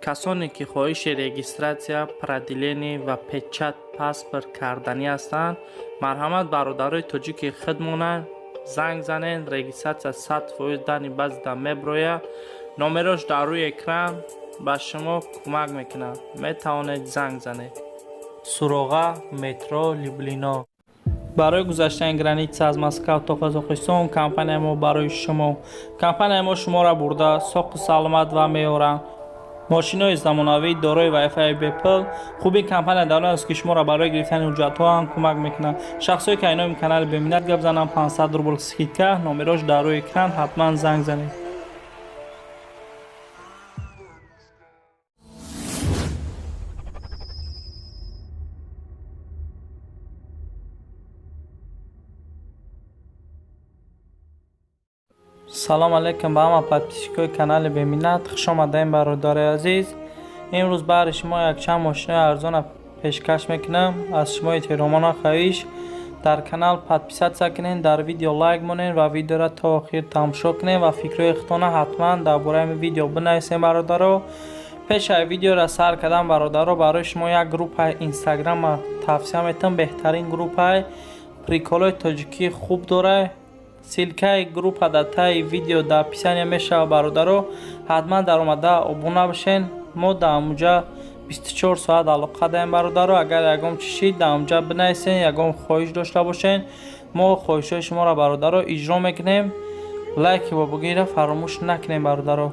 Касоне ки хоҳиши регистрация, продление ва печать паспорт карданӣ ҳастанд, марҳамат, бародарои тоҷики худмона занг занед. Регистрация 100% дани базида меброяд. Номерош дар рӯи экран, ба шумо кӯмак мекунад, метавонед занг занед. Суроға: метро Люблино. Барои гузаштани граница аз Москав то Қазоқистон компанияи мо барои шумо. Компанияи мо шуморо бурда соқу саломат ва меоранд. Мошинои замонавӣ дорои вайфаи бепул. Хубии компания дар он аст, ки шуморо барои гирифтани ҳуҷҷатҳо ҳам кӯмак мекунад. Шахсое ки айноми канали Беминнат гап зананд, 500 рубл скидка. Номерош дар рӯи экран, ҳатман занг занед. Салом алейкум ба ҳама подписчикои канали Беминнат. Хуш омадаем, бародари азиз. Имрӯз баҳри шумо якчанд мошинои арзона пешкаш мекунам. Аз шумо эҳтиромона хоҳиш: дар канал подписаться кунед, дар видео лайк монед ва видеоро то охир тамошо кунед ва фикрҳои худтона ҳатман дар бораи видео бинависед, бародаро. Пеш аз видеоро сар кардан, бародаро, барои шумо як группаи инстаграма тавсия метавам. Беҳтарин группаи, приколҳои тоҷикӣ хуб дорад. Ссылкаи группа дар таи видео дар описания мешавад, бародаро, ҳатман даромада обуна бошен. Мо дар ҳамуҷа 24 соат алоқа даем, бародаро. Агар ягон чӣ шид, дар ҳамуҷа бинависен, ягон хоҳиш дошта бошен, мо хоҳишҳои шуморо, бародаро, иҷро мекунем. Лайки бобогиро фаромӯш накунем, бародаро.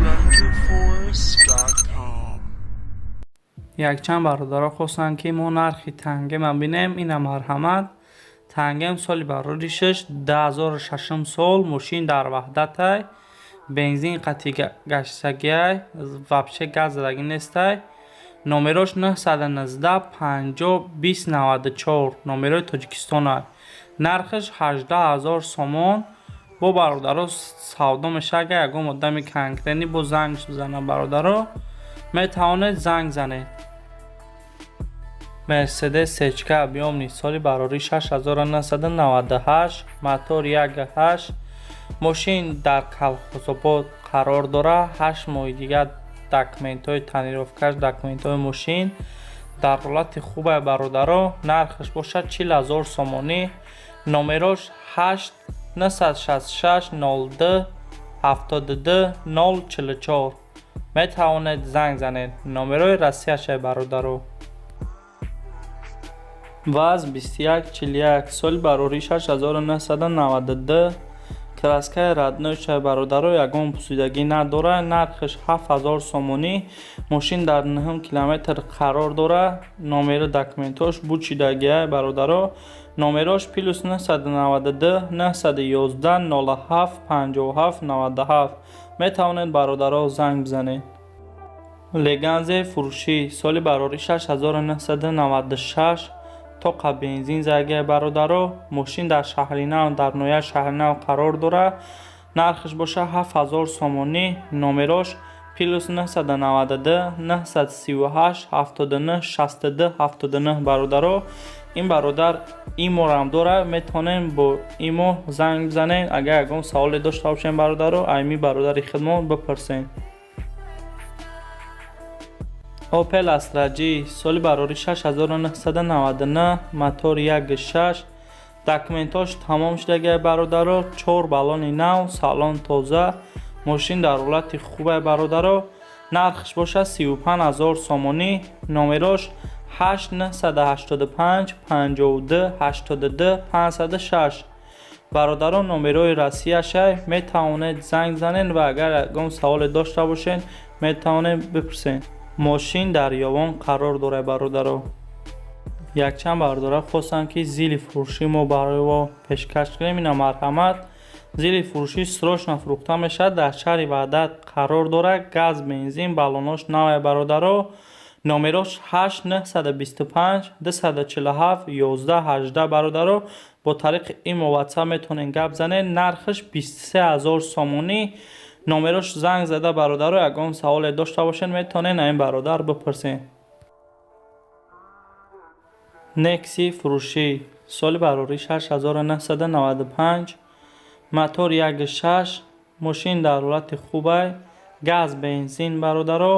Renderforce.com. Якчанд бародаро хостанд, ки мо нархи Тангема бинем. Ина, марҳамат, Тангем, соли бароришаш 2006 сол. Мошин дар Ваҳдатай, бензин қатъи гаштагиай, вообще газ задагӣ нестай. Номерош 919 50 20 94, номерои Тоҷикистонай. Нархаш 18 000 сомон. Бо, бародаро, савдо мешавад. Агар ягон одами конкретный бо занг бизанад, бародаро, метавонед занг занед. Мерседес сечка объёмный, соли барорӣ 6998, мотор 1,8. Мошин дар Калхозобод қарор дорад. 8 моҳи дигар документҳои тонировкаш, документҳои мошин дар ҳолати хубай, бародаро. Нархаш бошад 40 000 сомонӣ. Номерош 8 966 02 72 044, метавонед занг занед. Номерои Россияшай, бародаро. ВАЗ 2141, соли барорӣ 6992, краскаи родной шай, бародаро, ягон пусидагӣ надорад. Нархаш 7000 сомонӣ. Мошин дар нӯҳум километр қарор дорад. Номери документҳош бучидагиай, бародаро. Номерош плюс 992 911 07 57 97, метавонед, бародаро, занг бизанед. Леганзе фурӯшӣ, соли барорӣ 6996, тоқа бензин задагиай, бародаро. Мошин дар Шаҳринав, дар ноҳияи Шаҳринав қарор дорад. Нархаш бошад 7000 сомонӣ. Номерош плюс 992 938 79 62 79. Бародаро, ин бародар иморам дорад, метавонем бо имо занг бизанед. Агар ягон саволе дошта бошем, бародаро, айми бародари худмон бипурсем. Опел Астра Ҷи, соли барорӣ 6999, мотор 1,6, документҳош тамом шудагиай, бародаро. Чор баллони нав, салон тоза, мошин дар ҳолати хубай, бародаро. Нархаш бошад 35 000 сомонӣ. Номерош 8 985 52 82 506, бародаро, номерои Россияшай. Метавонед занг занед ва агар ягон саволе дошта бошед, метавонед бипурсед. Мошин дар Ёвон қарор дорад, бародаро. Якчанд бародаро хостанд, ки зили фурӯшӣ мо барои во пешкаш кунем. Ина, марҳамат, зили фурӯшӣ, срочно фурӯхта мешавад. Дар шаҳри Ваҳдат қарор дорад, газ, бензин, баллонош навай, бародаро. Номерош 8 925 247 11 18. Бародаро, бо тариқи имо, Ватсап метавонед гап занед. Нархаш 23 000 сомонӣ. Номерош занг зада, бародаро, ягон саволе дошта бошед, метавонед ин бародар бипурсед. Некси фурӯшӣ, Соли барорӣ 6995, мотор 1.6, мошин дар ҳолати хубай, газ, бензин бародаро.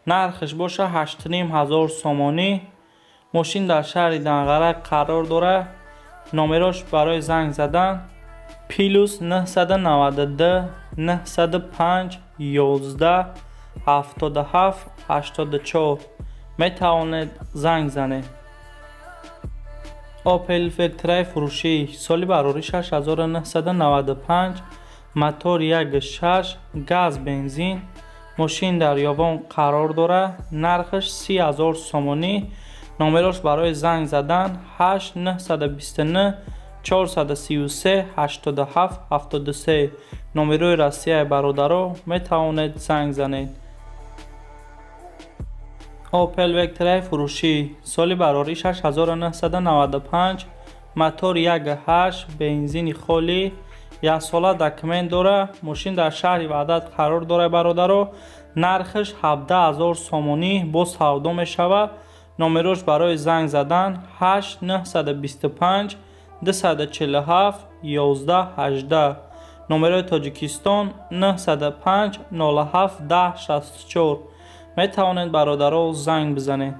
Нархаш боша 8500 сомонӣ. Мошин дар шаҳри Данғара қарор дорад. Номерош барои занг задан плюс 992 905 11 77 84. Метавонед занг занед. Opel Vectra фурӯшӣ, соли барорӣ 6995, мотор 1.6, газ, бензин, мошин дар Ёвон қарор дорад. Нархаш 30 000 сомонӣ. Номерош барои занг задан 8 929 433 87 73. Номерои Россияи бародаро, метавонед занг занед. Opel Vectra фурӯшӣ, соли барорӣ 6995, мотор 1.8, бензини холӣ, яксола документ дорад. Мошин дар шаҳри Ваҳдат қарор дорад бародаро. Нархаш 17 000 сомонӣ, боз савдо мешавад. Номерош барои занг задан 8 925 247 11 18. Номерои Тоҷикистон 905 07 10 64. Метавонед бародаро занг бизанед.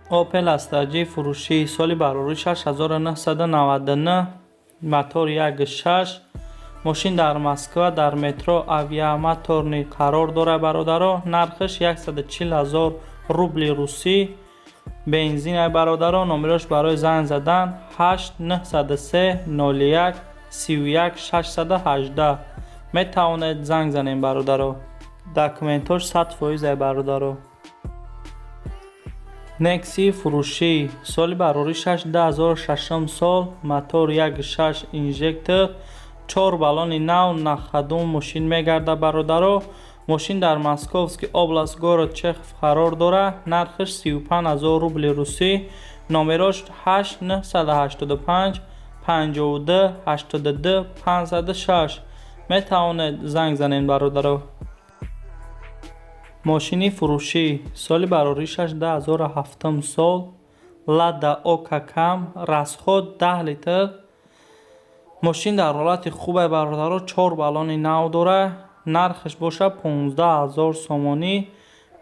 Opel Astra J фурӯшӣ, соли барорӣ 6999, мотор 1.6, мошин дар Москва дар метро Авиамоторный қарор дорад бародаро. Нархаш 140 000 рубли русӣ, бензин бародаро. Номерош барои занг задан 8 903 01 31 618. Метавонед занг занед бародаро. Документош 100% бародаро. Нексия фурӯшӣ, соли барорӣ 2006 сол, мотор 1.6 инжектор, 4 баллони нав, на ходу мошин мегардад бародаро. Мошин дар Московский область, город Чехов қарор дорад. Нархаш 35 000 рубли русӣ. Номерош 8 985 52 82 506. Метавонед занг занед бародаро. Мошини фурӯшӣ, соли барорӣ 2007 сол, Лада Ока кам, расход 10 литр. Мошин дар ҳолати хубе бародаро, 4 баллони нав дорад. Нархаш боша 15 000 сомонӣ,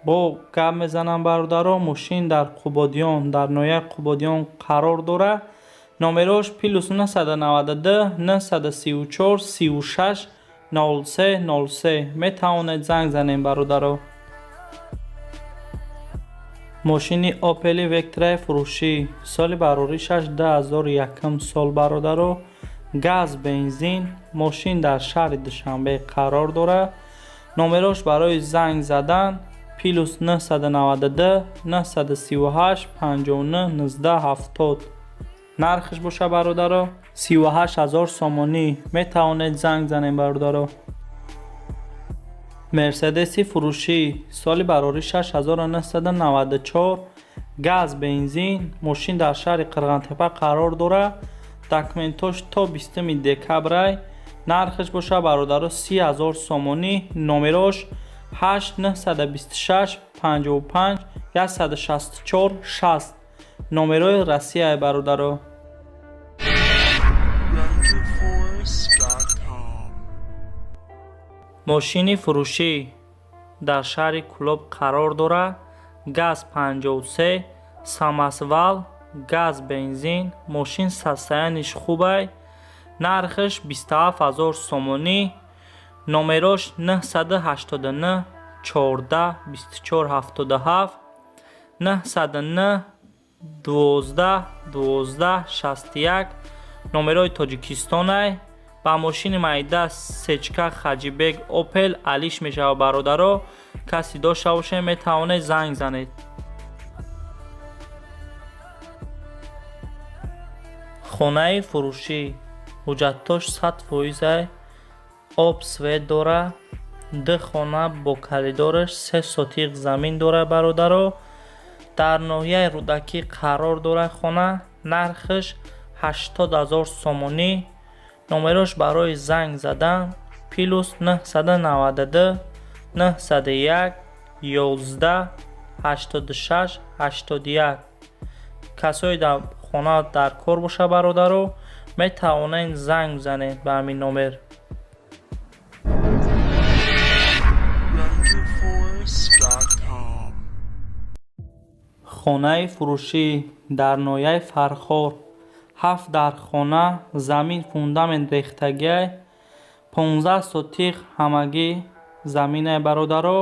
бо гап мезанам бародаро. Мошин дар Қубодиён, дар ноҳияи Қубодиён қарор дорад. Номерош плюс 992 934 36 03 03. Метавонед занг занед бародаро. Мошини Opel Vectra фурӯшӣ, соли барорӣ 2001 сол бародаро, газ, бензин, мошин дар шаҳри Душанбе қарор дорад. Номерош барои занг задан плюс 992 938 59 19 70. Нархаш боша бародаро 38 000 сомонӣ. Метавонед занг занед бародаро. Мерседеси фурӯшӣ, соли барорӣ 6994, газ, бензин, мошин дар шаҳри Қирғантепа қарор дорад. Документош то 20 декабрай. Нархаш боша бародаро 30 000 сомонӣ. Номерош 8 926 55 164 60. Номерои Россияи бародаро. RenderForce.com. Мошини фурӯшӣ дар шаҳри Кӯлоб қарор дорад. Газ 53, самосвал, газ, бензин, мошин состояние ш хубай. Нархаш 27 000 сомонӣ. Номерош 989 14 24 77, 909 12 12 61. Номерои Тоҷикистонай. Ба мошини майда сечка Хаҷибек Опел алиш мешавад бародаро. Касе дошта бошед, метавонед занг занед. Хонаи фурӯшӣ, ҳуҷҷатҳош 100%, об, свет дорад, ду хона бо коридораш, 3 сотиқ замин дорад бародаро. Дар ноҳияи Рӯдакӣ қарор дорад хона. Нархаш 80 000 сомонӣ. Номерош барои занг задан плюс 992 901 11 86 81. Касое дар хона дар кор боша, бародаро, метавонед занг бизанед ба ҳамин номер. Renderforest.com. Хонаи фурӯшӣ дар ноҳияи Фархор, ҳафт дар хона, замин фундамент рехтагиай, 15 сотих ҳамагӣ заминай, бародаро,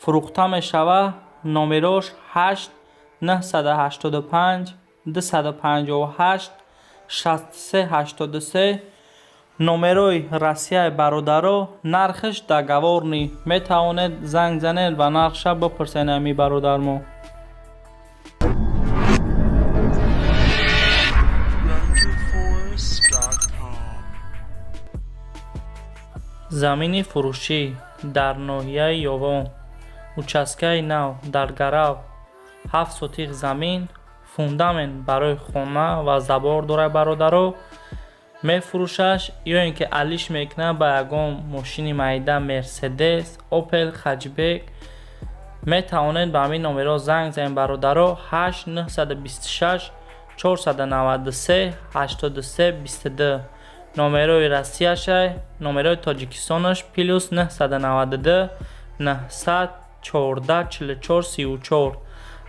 фурӯхта мешавад. Номерош 8 985 258 63 83, номерои Россияи, бародаро. Нархаш договорный, метавонед занг занед ва нархша бипурсед ами бародармо. Renderforest.com. Замини фурӯшӣ дар ноҳияи Ёвон, участкаи нав дар Гарав, 7 сотих замин, фундамент барои хона ва забор дорад, бародаро. Мефурӯшаш ё ин ки алиш мекунад ба ягон мошини майда, Мерседес, Опел, хэтчбек. Метавонед ба ҳамин номерҳо занг занед, бародаро: 8 926 493 83 22, номерои Россияшай. Номерои Тоҷикистонаш плюс 992 914 44 34.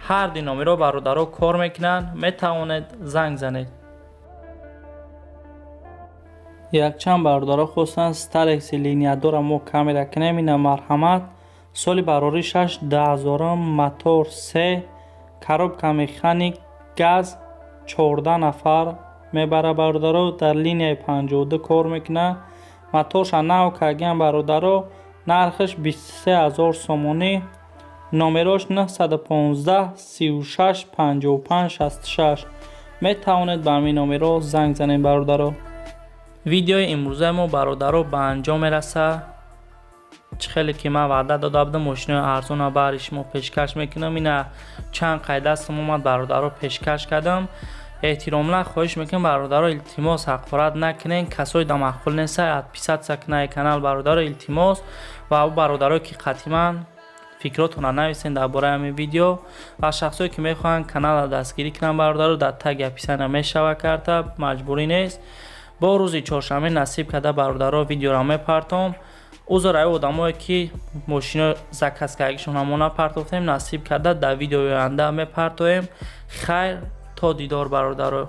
Ҳар ду номерҳо, бародаро, кор мекунанд, метавонед занг занед. Якчанд бародаро хостанд Старекси линиядора мо камера кунем. Ина, марҳамат. Соли барорӣ шаш дуҳазорум, мотор се, коробка механик, газ, 14 нафар мебара, бародаро. Дар линияи 52 кор мекунад. Моторша нав кардагиам, бародаро. Нархаш 23 000 сомонӣ. Номерош 915 36 55 66. Метавонед ба ҳамин номерҳо занг занед, бародаро. Видеои имрӯзаи мо, бародаро, ба анҷом мерасад. Чӣ хеле ки ман ваъда дода будам, мошинои арзона баҳри шумо пешкаш мекунам. Ина чанд қай дастам омад, бародаро, пешкаш кардам. Эҳтиромла хоҳиш мекунам, бародаро, илтимос, ҳақорат накунед. Касое да маъқул неста, отписаться кунад канал, бародаро, илтимос. Ва ӯ бародарое ки қатъиман фикротонро нависен дар бораи ҳамин видео ва шахсое ки мехоҳанд каналро дастгирӣ кунанд, бародаро, дар таги описания мешава карта, маҷбурӣ нест. Бо рӯзи чоршанбе насиб карда, бародаро, видеоро мепартом. Узр ай одамое ки мошино заказ кардагишон мо напартофтем. Насиб карда, дар видеои оянда мепартоем. Хайр, то дидор, бародаро.